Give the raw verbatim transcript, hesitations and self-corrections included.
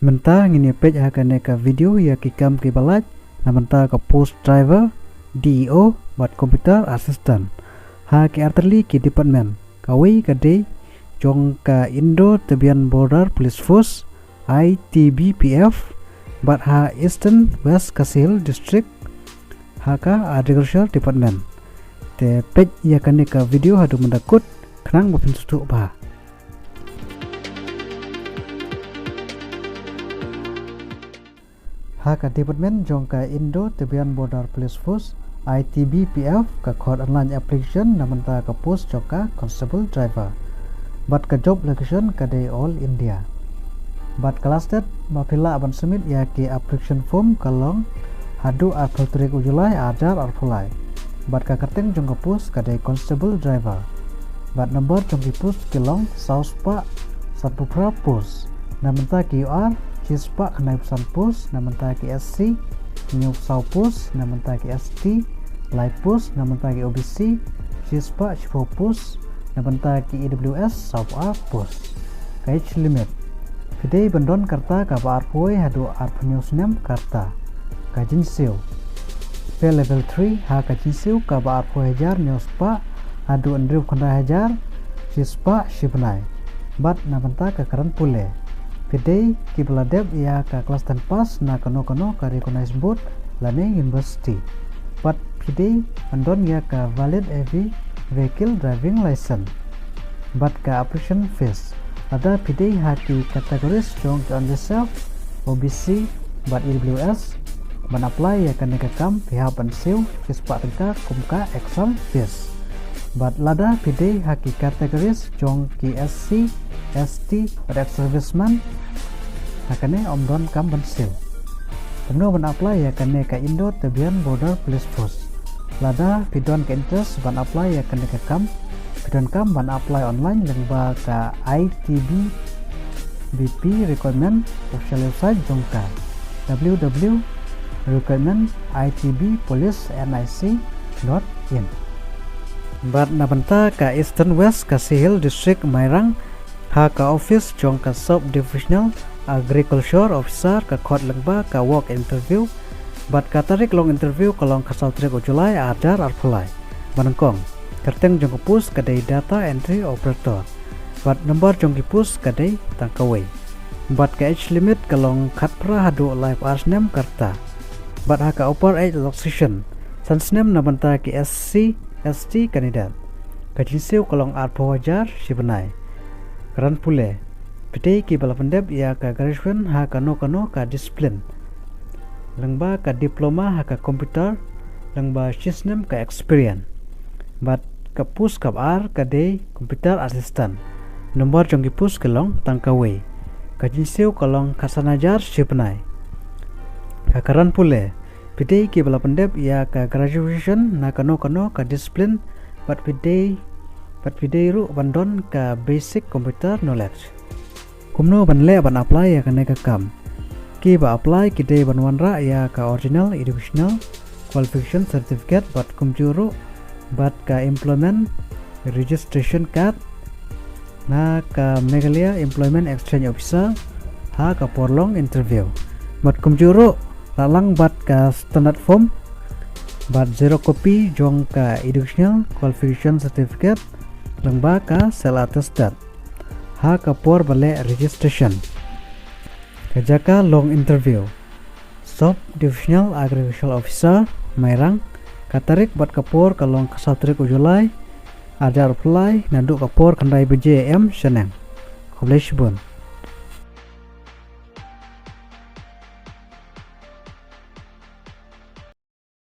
Mynta ngin ïa peit ha kane ka video ïa ki kam kiba lait na bynta ka post driver, D E O bad computer assistant ha ki artylli ki department. Kawei ka dei jong ka Indo-Tibetan Border Police Force, I T B P F, bad ha Eastern West Khasi Hills District ha ka Agriculture Department. Te peit ïa kane ka video haduh mynta kut khnang ba phin sngewthuh bha. Ha ka department jong ka Indo-Tibetan Border Police Force, I T B P F, ka khot online application na bynta ka post jong ka constable driver. Bad ka job location ka dei all India. Bad ka last date ba phi lah ban submit ïa ki application form ka long haduh arphew tarik u July arhajar arphew lai. Bad ka kyrteng jong ka post ka dei constable driver. Bad number jong ki post ki long saw spah sanphew phra post. Na bynta ki U R shi spah khyndaiphew san post, na bynta ki S C hynñiewphew saw post, na bynta ki S T lai post, na bynta ki O B C shi spah shiphew post, na bynta ki E W S sawphew ar post. Ka age limit, phi dei ban don ka rta kaba arphew wei haduh arphew hynñiew snem ka rta. Ka jingsiew, pay level three ha ka jingsiew kaba arphew hajar hynñiew spah haduh hynriewphew khyndai hajar shi spah shi bnai. Bad na bynta ka kren pule, phi dei kiba la dep ïa ka class ten pass na kano kano ka recognized board lane university. Bad phi dei ban don ïa ka valid heavy vehicle driving license. Bad ka application fees, lada phi dei ha ki categories jong ki unreserved, O B C bad E W S, ban apply ïa kane ka kam phi hap ban siew shi spah tyngka kum ka exam fees. Bad lada phi dei ha ki categories jong ki S C, S T bad ex-serviceman, ha kane ym don kam ban siew. Kumno ban apply ïa kane ka Indo-Tibetan Border Police Force? Lada phi don ka interest ban apply ïa kane ka kam, phi donkam ban apply online lyngba ka I T B P P recruitment official website jong ka, W W W dot recruitment I T B police N I C dot in. Bad na bynta ka Eastern West Khasi Hills District, Mairang, ha ka office jong ka Sub Divisional Agriculture Officer ka khot lyngba ka walk interview. Bad ka tarik long interview ka long khatsaw tarik u July arhajar arphew lai. Ba nyngkong, kyrteng jong ka post ka dei data entry operator. Bad number jong ki post ka dei tang kawei. Bad ka age limit ka long khatphra haduh laiphew ar snem ka rta. Bad ha ka upper age relaxation, san snem na bynta ki S C, S T candidate. Ka jingsiew ka long arphew hajar shi bnai. Ka kren pule, phi dei kiba la pyndep ïa ka graduation ha kano kano ka discipline lyngba ka diploma ha ka computer lyngba shi snem ka experience. Bad ka post kaba ar ka dei computer assistant. Number jong ki post ki long tang kawei. Ka jingsiew ka long khatsan hajar shi bnai. Ka kren pule, phi dei kiba la pyndep ïa ka graduation na kano kano ka discipline, bad phi dei, bad phi dei ruh ban don ka basic computer knowledge. Kumno ban leh ban apply ïa kane ka kam? Kiba apply ki dei ban wanrah ïa ka original educational qualification certificate bad kumjuh ruh bad ka employment registration card na ka Meghalaya Employment Exchange Officer ha ka por long interview. Bad kumjuh ruh la lang bad ka standard form bad xerox copy jong ka educational qualification certificate lyngba ka self attested ha ka por ba leh registration. Ka jaka long interview, Sub Divisional Agricultural Officer, Mairang. Ka tarik bad ka por ka long khatsaw tarik u July arhajar arphew lai, naduh ka por khyndai baje A M shaneng. Khublei shibun.